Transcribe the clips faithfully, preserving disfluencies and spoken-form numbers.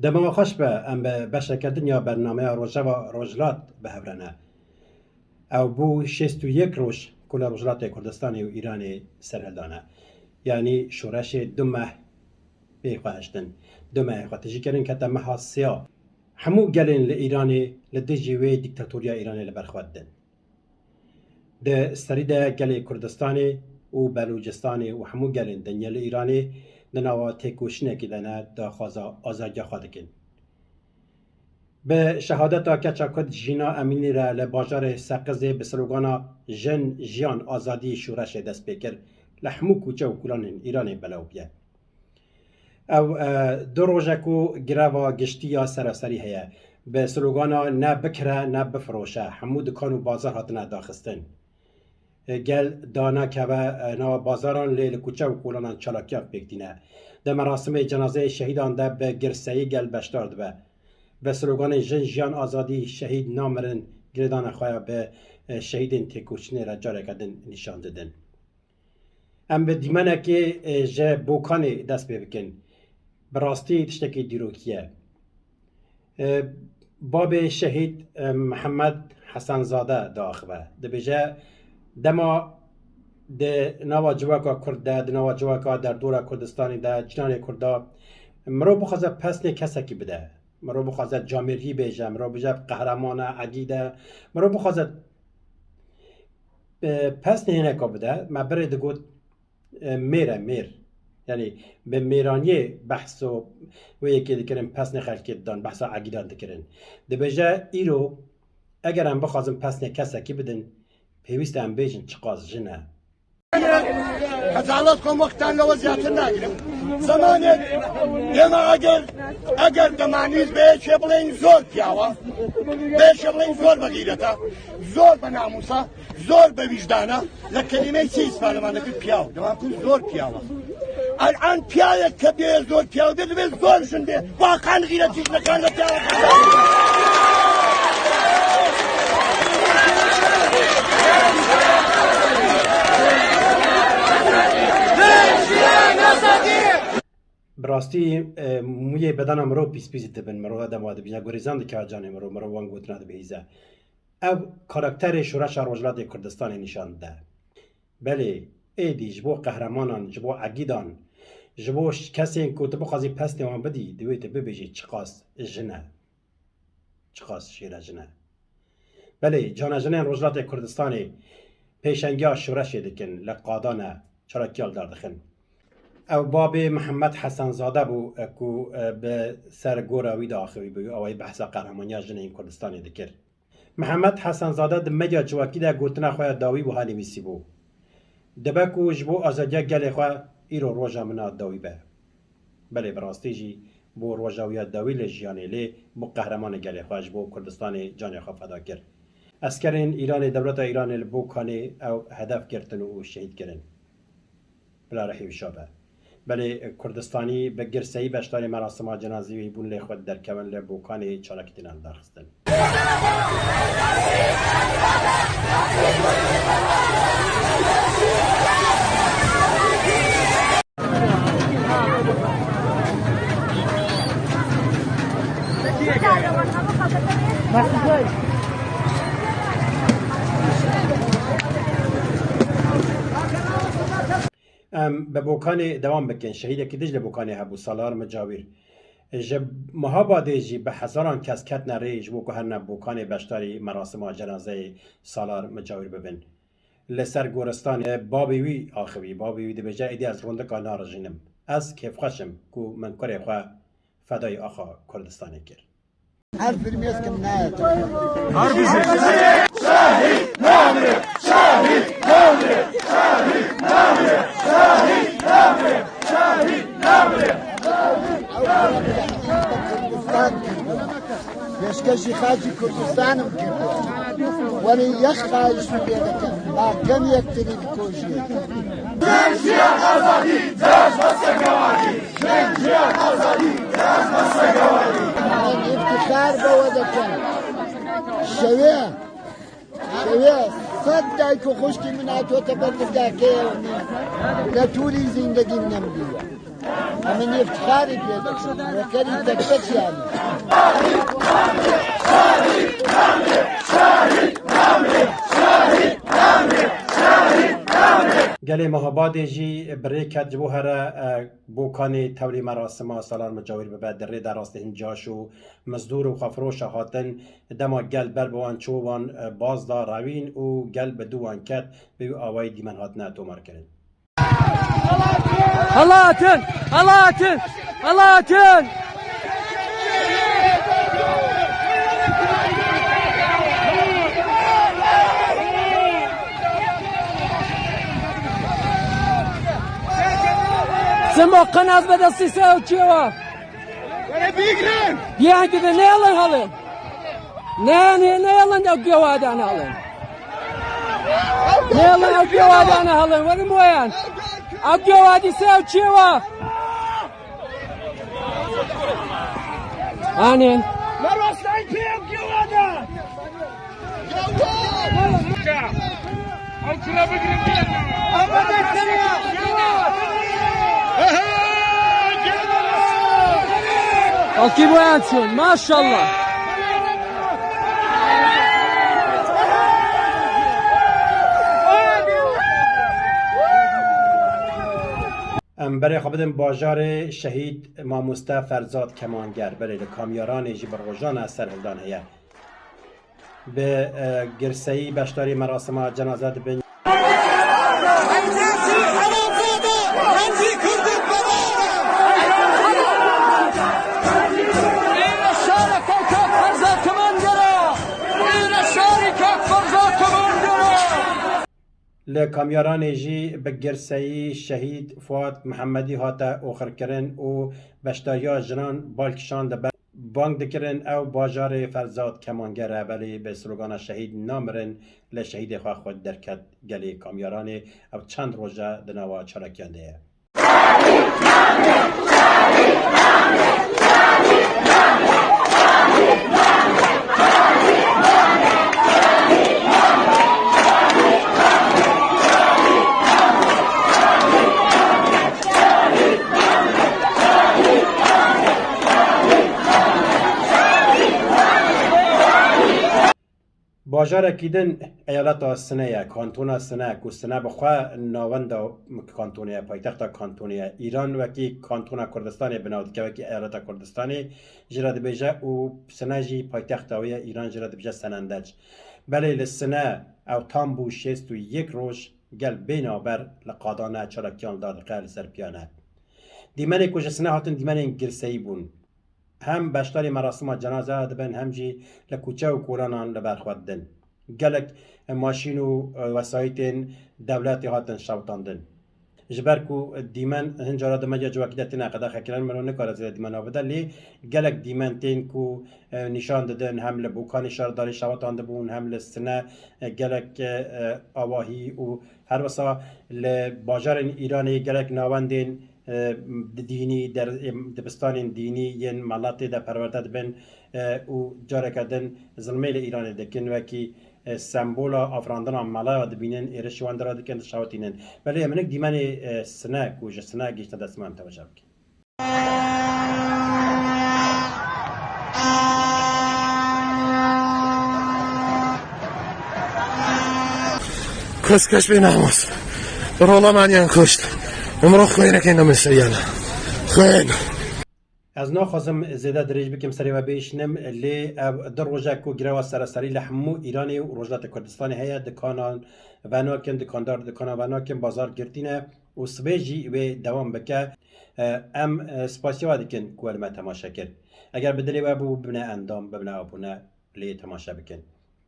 Dema xweş be, em bi beşeke din ya bernameya Rojava Rojhilat bi hev re ne. Ew bû şêst û yek roj ku li Rojhilatê Kurdistanê û Îranê serhildane. Yanî şoreşê du meh pê xwe hiştin. Du mehê xwe tijî kirin, kete meha sêya. Hemû gelên li Îranê li dijî wê dîktatoriya Îranê li ber xwe didin. Di serî de gelê Kurdistanê û Belûcistanê û hemû gelên dinya li Îranê di nava têkoşînekê de ne, daxwaza azadiya xwe dikin. Bi şehadeta keça Kurd Jîna Emînî re li bajarê Seqizê bi slogana Jin, Jiyan, Azadî şoreşê dest pê kir. Li hemû kûçe û kolanên Îranê belaw bûye. Ew, e, du roj e ku greva giştî ya seraserî heye. Bi slogana "Ne bikire, ne bifiroşe", hemû dikan û bazar hatine daxistin. E, gel danakeve, e, nava bazaran, lê li kuçe û kolanan çalakiyan pêk tîne. Di merasimê cenazeyê şehîdan de bi girseyî gel beşdar dibe. Bi sloganên "Jin, Jiyan, Azadî", "Şehîd namirin", girêdana xwe ya bi, e, şehîdên têkoşînê re careke din nîşan didin. Em bi dîmenekê, e, ji Bokanê dest pê bikin. Bi rastî tiştekî dîrokî ye. E, babê şehîd, e, Mihemed Hesenzade diaxive. Dibêje, dema di nava civaka Kurd de, di nava civaka derdora Kurdistanê de, cîranê Kurda, mirov bixwaze pesnê kesekî bide. Mirov bixwaze camêrî bêje, mirov bêje qehreman e, egîd e. Mirov bixwaze, e, pesnê hineka bide. Me berê digot, e, mêr e, mêr. Yanî bi mêraniyê behso wê yekê dikirin, pesnê xelkê didan, behsa egîdan dikirin. Dibêje, îro eger em bixwazin pesnê kesekî bidin, pêwîst e em bêjin çiqas jin e. Xecalet komoktan lewe ziyatır nagirim. Zamanı dema eger, eger demaniz be şey bilen zor piyawa. Be şey bilen zor be gıyreta. Zor be namusa. Zor be vicdana. Li kelimeyê çi îsfaliman dikir piyaw. Dewam kun zor piyawa. El'an piyawek ke bê zor piyaw de, divê zor jin bê. Waqan xîretî ji nekan li piyaw. Bi rastî, e, mûyê bedena mirov pîspîs dibin, mirov dema dibîne, gurizan dike canê mirov, mirov wan gotina dibihîze. Ev karakterê şoreşa Rojhilatê Kurdistanê nîşan dide. Belê, êdî ji bo qehremanan, ji bo egîdan, ji bo ş-, kesên ku tu bixwazî pesnê wan bidî, divê tu bibêjî çiqas jin e. Çiqas şêre jin e. Belê, canejinên Rojhilatê Kurdistanê pêşengiya şoreşê dikin, li qadan e, çalakiya li dar dixin. Ew babê Mihemed Hesenzade bû, e, ku, e, bi ser gora wî diaxivî bû, awayî behsa qehramaniya jinên Kurdistanê dikir. Mihemed Hesenzade di medya civakî de gotina xwe ya dawî wiha nivîsîbû, "Dibe ku ji bo azadiya gelê xwe îro roja min a dawî be." Belê, bi rastî jî bû roja wî ya dawî li jiyanê, lê bû qehremanê gelê xwe, ji bo Kurdistanê canê xwe feda kir. Eskerên Îranê, dewleta Îranê li Bokanê ew hedef girtin û şehîd kirin. Bila rihî wî şa be. Belê Kurdistanî bi girseyî beşdarî merasima cenazî wî bûn, lê xwe derkevin li Bokanê çalakî tînin darxistin. Em bi Bokanê dewam bikin. Şehîdekî din jî li Bokanê hebû, Salar Micawîr. Ji Mehabadê jî bi hezaran kes ketine rê ji bo ku herine Bokanê beşdarî merasima cenazeyê Salar Micawîr bibin. Li ser goristanê babê wî axivî. Babê wî dibêje, "Êdî ez rondika narijînim. Ez kêfxweş im ku min kurê xwe fedayî axa Kurdistanê kir." Her filmê kim nayet. Pêşkêşî xakî Kurdistanê bikin. Werê yek xahiş pê dikin. Ba kêm yektirî bikujin. Jiyan azadî, cezb be segewatî. Jiyan azadî, cezb be segewatî. Em îftîxar be we dikin. Şewê, şewê sed dayk û xwişkî min hatote ber dizgehkê ewnî. Li Tûrî zîndegî min nemdîye. Em ê nêv çixarê pê bikin. Wekerî tek tek yanî. Gelê Mehabadê jî bi rê ket ji bo here, e, Bokanê tewlî merasima Salar Micawîr bibe di rê de rastê hin caş û mizdûr û xwefiroşa hatin. Dema gel ber bi wan çû, wan, e, baz da rewîn û gel bi dû wan ket, bi wî awayî dîmen hatine tomarkirin. Helatin! Helatin! Helatin! Simo qenaz be destî se ew çêwa. Were bigrin! Biyan gidin, ne yalan halin? Ne, ne, ne yalan ew gewadan halin? Ne yalan ew gewadan halin? Werin boyan. Ew gewadi se ew çêwa. Anin. Merostan pê ew gewada. Ew kura bigirin. Ehe, gel. Akî boyan çûn. Maşallah. Em berê xwe bidin bajarê şehîd mamoste Ferzad Kemanger. Belê li Kamyaranê jî bi rojane serhildan heye. Bi, e, girseyî beşdarî merasima cenaze dibin. Li Kamyaranê jî bi girseyî şehîd Fuat Mihemedî hate oxirkirin û beşdariya jinan bal kişand li ber bang dikirin, ew bajarê Ferzad Kemanger e, belê bi slogana "Şehîd namirin", li şehîdê xwe xwe derket gelê Kamyaranê. Ew çend roj e di nava çalakiyan de ye. Bajarekî din eyaleta Sine ye, kantona Sine, ku Sine bi xwe navenda kantonê ye, paytexta kantonê ye. Îran wekî kantona Kurdistanê bi nav dike, wekî eyaleta Kurdistanê jê re dibêje û Sine jî paytexta wê ye, Îran jê re dibêje Senendeç. Belê li Sine ew tam bû şêst û yek roj gel bê navber li qadan e, çalakiyan li dar dike, li ser piyan e. Dîmenê ku ji Sine hatin dîmenên girseyî bûn. Hem beşdarî merasima cenaze dibin, hem jî li kuçe û kolanan li ber xwe didin. Gelek maşîn û, e, wesayîtên dewletê hatin şewitandin. Ji ber ku dîmen hin cara di medya civakî de têne qedexekirin, miro nikare zêde dîmena bide, lê gelek dîmen tên ku, e, nîşan didin, hem li Bokanê şardarî şewitandibûn, hem li Sine, e, gelek, e, e, avahî û her wisa li bajarên Îranê gelek navendên e, dînî, der-, e, dibistanên dînî yên mela tê de perwerde dibin, e, û careke din zilmê li Îranê dikin, wekî, e, sembola afirandina melaya dibînin, êrişî wan dira dikin, dişewitînin. Belê em hinek dîmenê, e, Sine ku ji Sine gihişte dest me em tebeşa bikin. Kuşt, kuşt bê namus. Rola man yan kuşt. Imro xwênekê ne min seyana. Xwên. Ez naxwazim zêde dirêj bikim, serê we bêşinim, lê ev du roj e ku greva sereserî li hemû Îranê û Rojhilatê Kurdistanê heye, dikanan venakin, dikandar dikanan venakin, bazar girtî ne û sibê jî wê dewam bike. E, em, e, spasiya we dikin ku we li me temaşe kir. Eger bi dilê we bû, bibine endam, bibine abone, lê temaşe bikin.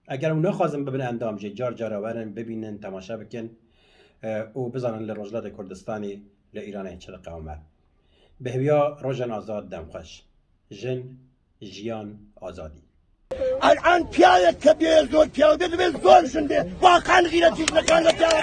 Eger ew naxwazin bibin endam jî, car cara werin, bibînin, temaşe bikin, e, û bizanin li Rojhilatê Kurdistanê, li Îranê çi diqewime. Bi hêviya rojan azad, dem xweş. Jin, jiyan, azadî. El'an piyayek ke bê zor piyade dibe zor şinde. Bakan gîretî ne kan de piyade.